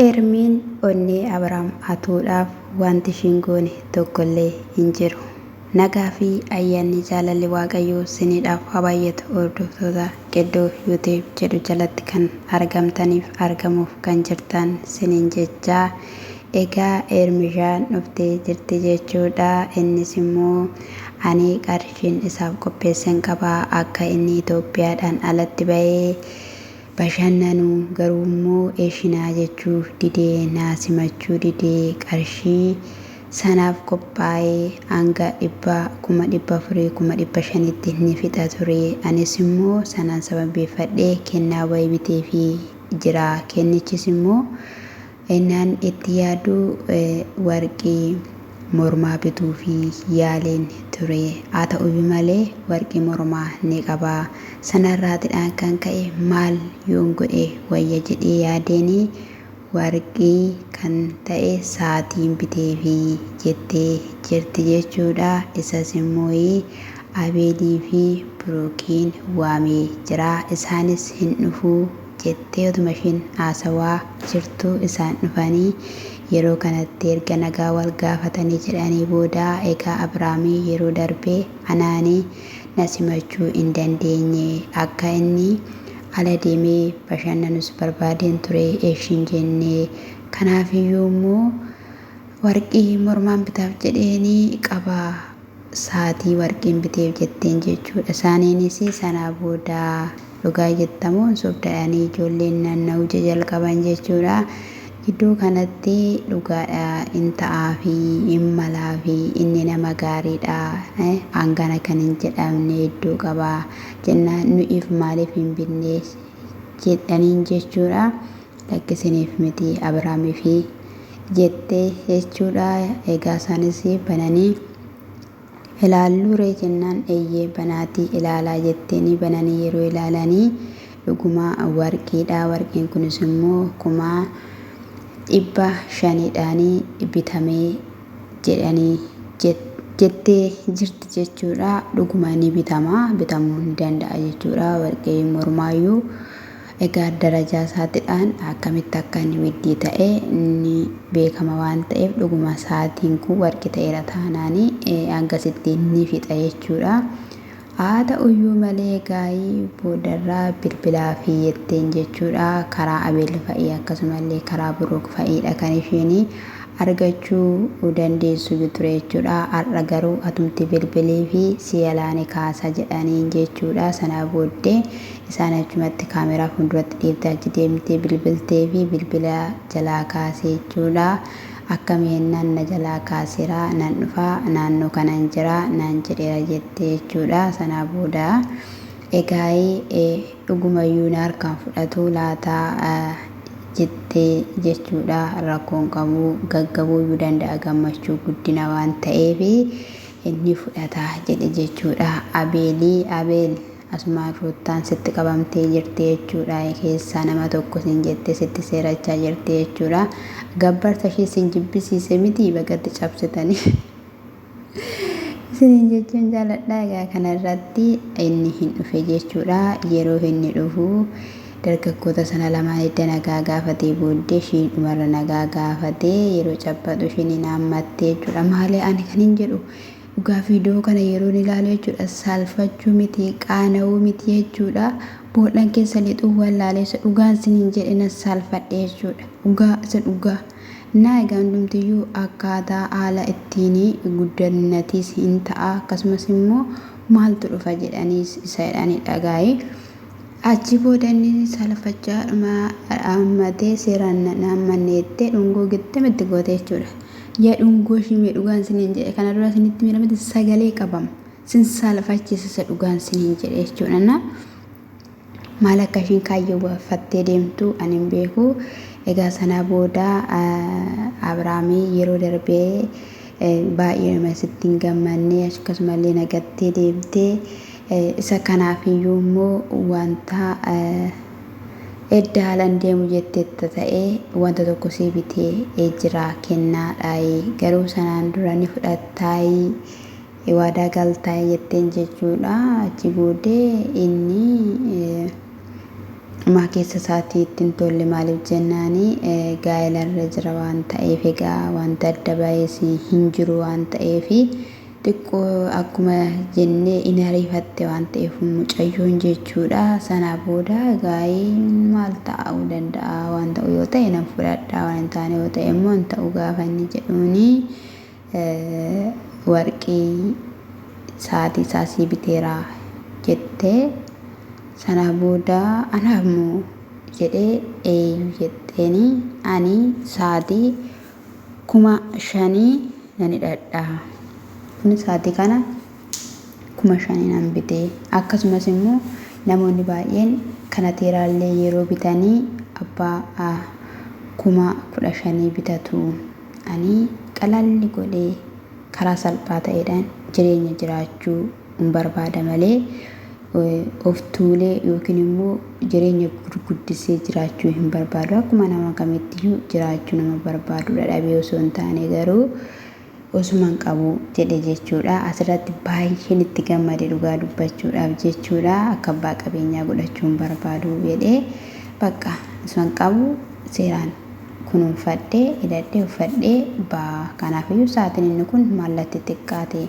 Ermiin onnee Abraam hatuudhaaf wanti ishiin goone tokkollee hin jiru. Nagaa fi ayyaanni jaalalli Waaqayyoo siniidhaaf haa baay'atu hordoftoota Qeddoo YouTube jedhu jalatti kan argamtaniif argamuuf kan jirtan siniin jechaa egaa Ermishaan dhuftee jirti jechuudha. Innis immoo ani qarshiin isaaf qopheessen qaba akka inni Itoophiyaadhaan alatti ba'ee bashannanu garuu immoo eshinaa jechuu didee naa simachuu didee qarshii sanaaf qophaa'ee hanga dhibba 400,000 500,000tti ni fixa ture anis immoo sanaan sababeeffadhee kennaa wayii biteefii jira kennichis immoo Ennaan itti yaadu warqii mormaa bituufii yaaleen ture. Haa ta'uyyuu malee warqii mormaa ni qaba. Sanarraatidhaan kan ka'e maal yoon godhe wayya jedhee yaadeen warqii kan ta'e sa'aatiin biteefi jettee jirti jechuudha. Isas immoo Abeelii fi Biruukiin waamee jira. Isaanis hin dhufu jettee otuma ishiin haasawaa jirtuu isaan dhufanii yeroo kanatti erga nagaa wal gaafatanii jedhanii booda egaa Abiraamii yeroo darbe anaani na simachuu hin dandeenye akka inni ala deemee bashannanus barbaadeen ture eshi hin jenne kanaafiyyuu immoo warqii mormaan bitaaf jedheeni qaba saatii warqiin biteef jetteen jechuudha. Isaaniinis sanaa booda dhugaa jettamoo hin sobda jedhanii ijoolleen naanna'uu jalqaban jechuudha. Gidduu kanatti dhugaadha in ta'aafi in malaafi inni nama gaariidha hangana kan hin jedhamne hedduu qaba jennaan nu'iif maaliif hin binne jedhaniin jechuudha. Lakki isiniif miti Abiraamiifi jette jechuudha. Egaa isaanis bananii ilaalluu ree jennaan eeyyee banaatii ilaalaa jetteeni bananii yeroo ilaalanii dhuguma warqiidha. Warqiin kunis immoo 500,000dhaan bitamee jedhanii jettee jirti jechuudha. Dhuguma ni bitama bitamuu ni danda'a jechuudha. Warqee mormaayyuu Egaa darajaa isaatidhaan akkamitti akka inni widdii ta'e ni beekama waan ta'eef dhuguma sa'aatiin kun warqi ta'eera taanaani hangasitti ni fixa jechuudha. Haa ta'uyyuu malee egaa boodarraa bilbilaa fi jetteen jechuudha karaa Abeel fa'ii akkasumallee karaa Buruuk fa'iidha kan isheen argachuu dandeessu ture jechuudha. Har'a garuu atumti bilbilii fi si yalaani kaasa jedhaniin jechuudha. Sana booddee isaan achumatti kaameraa fuulduratti dhiiftee achi deemtee bilbiltee fi bilbila jalaa kaase jechuudha. Akkami jennaan na jalaa kaaseera nan dhufa naannoo kanan jira naan jedheera jette jechuudha. Sanaa booda egaa dhugumayyuu na harkaan fudhatu laata jette jechuudha. Rakkoon qabu gaggabuuyyuu danda'a gammachuu guddina waan ta'eef inni fudhata jedhe jechuudha. Abeelii Abeel asumaan ruuttaan sitti qabamtee jirti jechuudha. Keessaa nama tokko sin jette sitti seerachaa jirti jechuudha. Gabbarta ishee sin jibbisiise miti bagatti cabsitanii. Isiniin jechuun jaaladha. Egaa kana irratti inni hin dhufe jechuudha. Yeroo inni dhufu dargaggoota sana lamaan edda nagaa gaafatee booddee ishiin dhumarra nagaa gaafatee yeroo cabbaxu ishiin hin haammatte jechuudha. Maalee ani kan hin jedhu dhugaa viidiyoo kana yeroon ilaalu jechuudha saalfachuu miti qaana'uu miti jechuudha. Bool'an keessa lixuu wallaaleessa dhugaan isiniin jedhe nan saalfadhe jechuudha. Dhugaa isa dhugaa. Naa egaa hundumtiyyuu akkaataa haala ittiin guddannatiis hin ta'a akkasumas immoo maaltu dhufa jedhaniis isa jedhanii dhagaayi. Achi booda inni salfachaadhuma hammatee seeraan na hammanne jettee dhungoo gixxim itti goote jechuudha. Yaa dhungoo ishii mee dhugaan isiniin jedhe kana dura isinitti miidhamte sagalee qabama. Sin saalfachiisa isa dhugaan isiniin jedhe jechuudha. Na maal akka ishiin kaayyeffattee deemtu ani hin beeku. Egaa sana booda Abiraamii yeroo darbee baay'eedhuma sitti hin gammanne akkasumallee nagattee deemtee isa kanaaf iyyuu immoo wanta edda haalan deemu jetteetta ta'e wanta tokko sii bitee jira kennaadhaayi garuu sanaan dura ni fudhattaayii waadaa galtaayi jetteen jechuudha. Achi booddee inni Maa keessa isaatii itti hin tolle maaliif jennaani gaa'elarra jira waan ta'eef egaa wanta adda ba'ees hin jiru waan ta'eef xiqqoo akkuma jennee in ariifatte waan ta'eef mucayyoon jechuudha. Sana booda gaa'ee maal ta'uu danda'a waan ta'u yoo ta'e nan fudhadha waan hin taane yoo ta'e immoo hin ta'u gaafa inni jedhuuni warqii sa'aatii isaa sii biteera jettee sana booda anaaf moo jedhee eeyyuu jetteeni ani sa'aatii 5000 nan hidhadha. Kun sa'aatii kana 5000 nan bite. Akkasumas immoo namoonni baay'een kana teeraallee yeroo bitanii abbaa 15,000 bitatu. Ani qalalli godhee karaa salphaa ta'eedhaan jireenya jiraachuu hin barbaada malee of tuulee yookiin immoo jireenya gurguddisee jiraachuu hin barbaadu. Akkuma nama kamittiyyuu jiraachuu nama barbaadudha dhabee osoo hin taane garuu osuman qabu jedhe jechuudha. Asirratti baay'een itti gammade dhugaa dubbachuudhaaf jechuudha. Akka abbaa qabeenyaa godhachuu hin barbaadu jedhee bakka osuman qabu seeraan kunuunfadhee hidhadhee uffadhee ba'a. Kanaafiyyuu sa'aatiin inni kun maallatti xiqqaate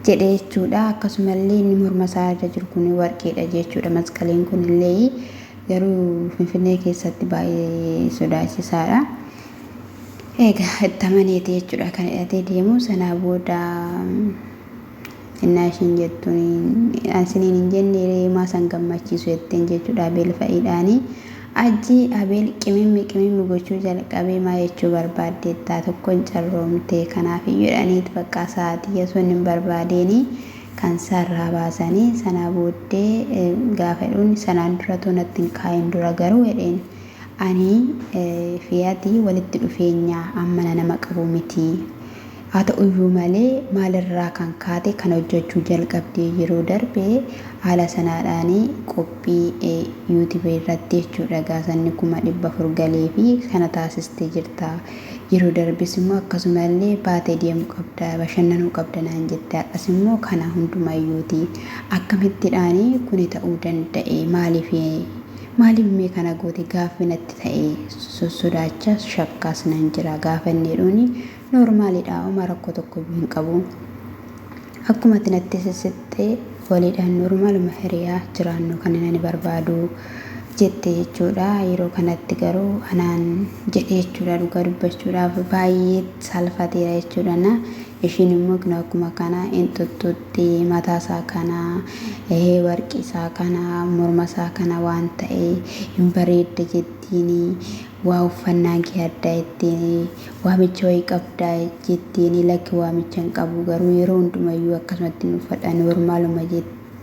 jedhe jechuudha. Akkasumallee inni morma isaa irra jiru kun warqeedha jechuudha. Masqaliin kun illee garuu Finfinnee keessatti baay'ee sodaachisaadha. Egaa itti amaneeti jechuudha kan hidhatee deemu. Sanaa booda innaa ishiin jettuun isiniin hin jenne reemaa san gammachiisu jetteen jechuudha Abeel fa'iidhaani. Achi Abeel qimimmi qimimmi gochuu jalqabee maa jechuu barbaaddeettaa tokko hin carroomte kanaaf iyyuu jedhaniit bakka sa'aatii osoo inni hin barbaadeeni kan sarraa baasanii sanaa booddee gaafa jedhuun sanaan dura too natti hin kaayin dura garuu jedheen ani fi ati walitti dhufeenya ammana nama qabu miti. Haa ta'uyyuu malee maalirraa kan kaate kana hojjachuu jalqabde yeroo darbe haala sanaadhaan qophii youtube irratti jechuudha egaa sanni 400,000 galeefi kana taasistee jirta yeroo darbes immoo akkasumallee baatee deemu qabda bashannanuu qabda naan jette har'as immoo kana hundumayyuuti akkamittidhaan kuni ta'uu danda'e maaliif Maaliif mee kana goote gaaffi natti ta'e sossodaachas shakkaas nan jira gaafa inni jedhuuni noormaalidha homaa rakkoo tokkoyyuu hin qabu. Akkuma ati natti sissixxe waliidhaan noormaaluma hiriyaa jiraannu kan ani barbaadu jette jechuudha. Yeroo kanatti garuu anaan jedhe jechuudha dhugaa dubbachuudhaaf baay'ee saalfateera jechuudha. Na ishiin immoo kunoo akkuma kana hin xuxxuxxi mataa isaa kana warqii isaa kana morma isaa kana waan ta'e hin bareedda jettiini waa uffannaan kee adda jettiini waamicha wayii qabda jettiini lakki waamicha hin qabu garuu yeroo hundumayyuu akkasumatti hin uffadha noormaaluma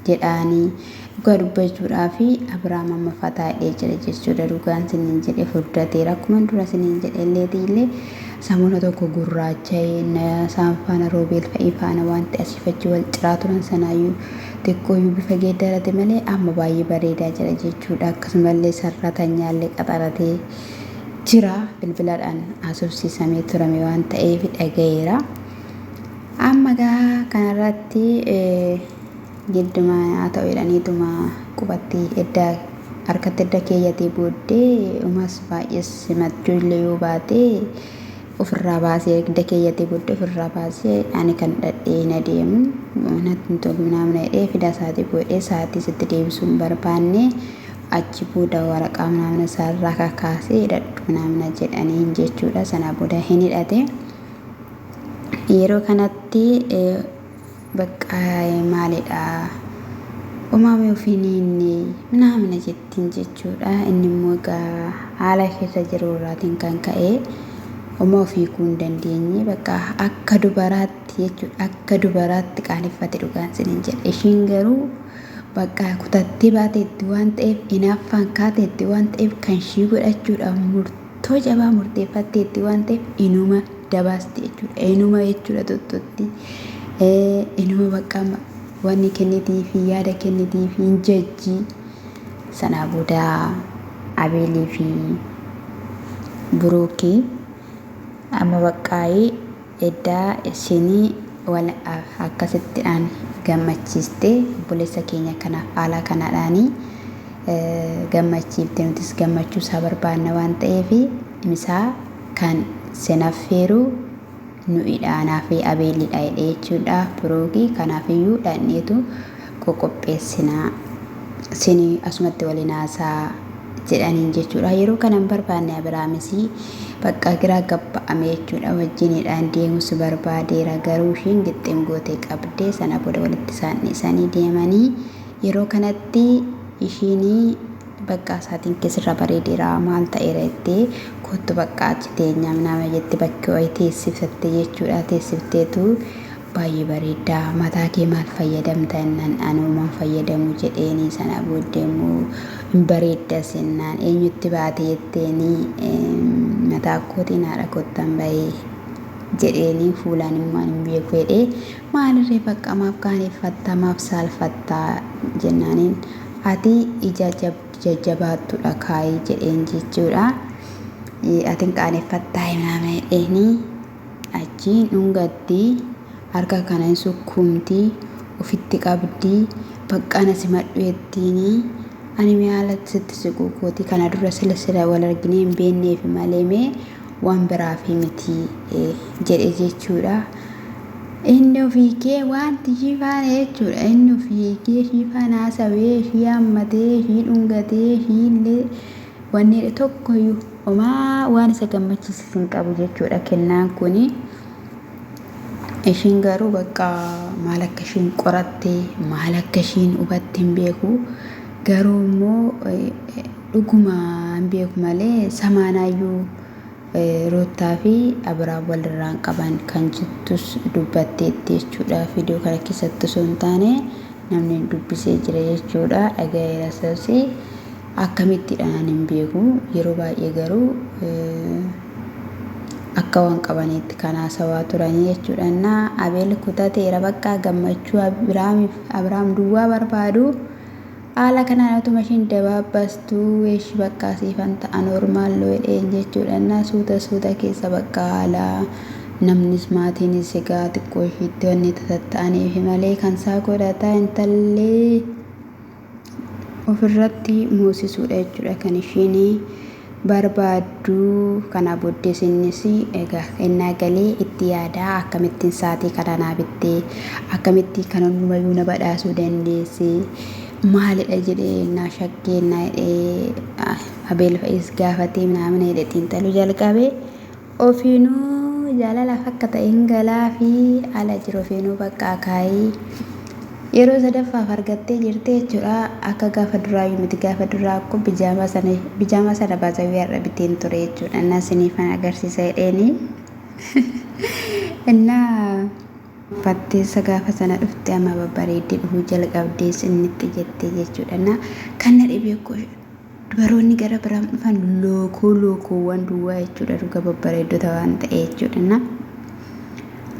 jedhaanii dhugaa dubbachuudhaaf Abiraam amma fataa hidhee jira jechuudha dhugaan siniin jedhe furdateera akkuma dura siniin jedhe illeetii illee samoona tokko gurraacha'ee isaan faana roobeel fa'ii faana wanti asiif achi wal ciraa turan sanaayyuu xiqqooyyuu bifa geeddarate malee amma baay'ee bareedaa jira jechuudha akkasumallee sarratanyaallee qaxaratee jira bilbilaadhaan haasofsiisamee turame waan ta'eef dhaga'eera. Amma gaa kanarratti gidduma haa ta'u jedhaniituma qubatti edda harkatti edda keeyyatee booddee umas baay'ees simachuu illee yoo baate ofirraa baasee edda keeyyatee booddee ofirraa baasee ani kan dhadhee hin adeemu natti hin tolu naamna jedhee fida isaatii godhee sa'aatii sitti deebisuu hin barbaanne achi booda waraqaa naamna isaarraa kakaasee hidhadhu naamna jedhaniin jechuudha sana booda hin hidhate. Yeroo kanatti bakka maalidha uumame ofiin inni minaamina jettiin jechuudha. Inni immoo egaa haala keessa jiru irraatiin kan ka'e uma ofii hiikuu hin dandeenye bakka akka dubaraatti jechuudha. Akka dubaraatti qaaneffate dhugaan sinin jedha. Ishiin garuu bakka kutattee baateetti waan ta'eef hinaaffaan kaateetti waan ta'eef kan ishii godhachuudhaaf murtoo jabaa murteeffatteetti waan ta'eef inuma dabaasti jechuudha. Inuma jechuudha tuttutti. Inuma bakka wanni kennitii fi yaada kennitii fi hin jajji. Sanaa booda Abeelii fi Buruukii amma baqqaayii eddaa isinii wal akkasittidhaan gammachiiste obboleessa keenya kanaaf haala kanaadhaanii Gammachiifte nutis gammachuu isaa barbaanna waan ta'eef misaa kan sin affeeru nu'idha anaa fi Abeelidha jedhee jechuudha Biruuki. Kanaafiyyuu dhaqneetu qoqopheessinaa sin asumatti waliin haasaa jedhaniin jechuudha. Yeroo kana hin barbaanne Abiraamis bakka giraa gabba'ame jechuudha. Wajjinidhaan deemus barbaadeera garuu ishiin gixxim gootee qabdee sana booda walitti isaan dhiisanii deemanii yeroo kanatti ishiin bakka isaatiin keessirra bareedeera maal ta'eera jettee kottu bakka achi teenyaa nama jette bakki wayii teessiftatte jechuudha. Teessifteetu baay'ee bareeddaa mataa kee maal fayyadamta jennaan anumaan fayyadamu jedheeni sana booddee immoo hin bareeddas jennaan eenyutti baate jetteeni mataa kootiin haadha koottan bahee jedheeni fuulaan immoo ani hin beeku jedhee maalirree bakka maaf qaaneffatta maaf saalfatta jennaaniin ati ija jajjabaattudha kaayii jedheen jechuudha. Ati hin qaaneffattaa nama jedheeni achiin dhungatti harka kana hin sukkuumti ofitti qabdi bakka ana simadhu jettiini ani mee haala sitti siquu kooti kana dura sila sila wal arginee hin beekneef malee mee waan biraafi miti jedhe jechuudha. Inni ofii kee wanti ishii faana jechuudha. Inni ofii kee ishii faana haasawee ishii hammatee ishii dhungatee ishii illee wanni tokkoyyuu homaa waan isa gammachiisu hin qabu jechuudha kennaan kuni. Ishiin garuu bakka maal akka ishiin qoratte maal akka ishiin hubatte hin beeku. Garuu immoo dhuguma hin beeku malee samaanaayyuu Ruuttaa fi Abiraam walirraan qaban kan jettus dubbatteetti jechuudha. Viidiyoo kana keessatti osoo hin taane namni dubbisee jira jechuudha. Dhagayeera isas akkamittidha ani hin beeku. Yeroo baay'ee garuu akka waan qabaniitti kan haasawaa turanii jechuudha. Innaa Abeel kutateera bakka gammachuu Abiraamiif Abiraam duwwaa barbaadu. Haala kanaan otuma ishiin dabaabbastuu eeshi bakka siifan ta'a normaal jedheen jechuudha. Innaa suuta suuta keessa bakka haala namnis maatiinis egaa xiqqoo ishiitti wanni tatatta'aniif malee kan isaa godhataa intallee ofirratti moosisuudha jechuudha kan ishiin barbaaddu. Kana booddees innis egaa innaa galee itti yaadaa akkamittiin saatii kana naa bittee akkamittiin kan hundumayyuu na badhaasuu dandeesse maalidha jedhee innaa shakkee innaa jedhee Abeel fa'is gaafatee minaamin jedhee xiinxaluu jalqabe. Ofiinuu jaalalaaf akka ta'e hin galaa fi ala jiru ofiinuu bakka akaayii yeroo sadaffaaf argattee jirti jechuudha. Akka gaafa duraayyuu miti gaafa duraa akkoo bijaamaa sana bijaamaa sana baasawii har'a biteen ture jechuudha. Innaa isiniifan agarsiisa jedheeni. Innaa uffatteessa gaafa sana dhufte amma babbareeddee dhufuu jalqabdees innitti jettee jechuudha. Innaa kan na dhibee koo dubaroonni gara biraan dhufan lookoo lookoowwan duwwaa jechuudha dhuga babbareeddota waan ta'e jechuudha. Innaa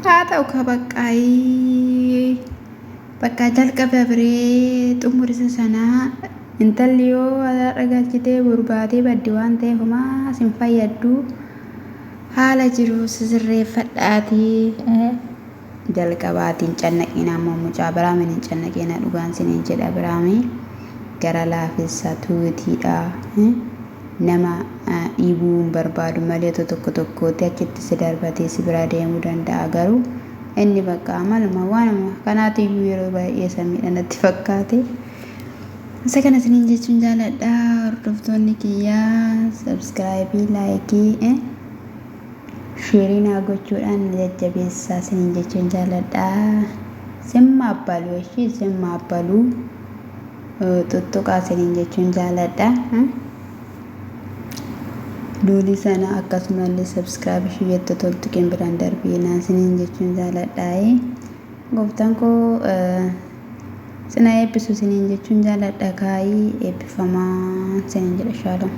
haa ta'u ka baqqaayii bakka jalqabe biree xumurisa sanaa intalli yoo har'a galchitee borbaatee baddi waan ta'eef homaa sin fayyaddu haala jiru sisirreeffadhaatii jalqabaatiin cannaqina ammoo mucaa Abiraamin hin cannaqina dhugaan siniin jedha Abiraami gara laafessa tuutiidha nama dhiibuu hin barbaadu malee otoo tokko tokkooti achitti si darbatee si biraa deemuu danda'a garuu inni bakka amaluma waanuma kanaatiyyuu yeroo baay'ee isa miidha natti fakkaate. Isa kana isiniin jechuun jaaladha hordoftoonni kiyyaa sabskraayibii laayikii sheerii naa gochuudhaan na jajjabeessaa isiniin jechuun jaaladha. Simma abbaluu ishii simma abbaluu tuttuqaa isiniin jechuun jaaladha. Duulii sana akkasumallee sabskraayib ishii jettu toltuqeen biraan darbiinaa isiniin jechuun jaaladha. Gooftaan koo sina eebbisu isiniin jechuun jaaladha kaayii eebbifamaa isiniin jedha shaalom.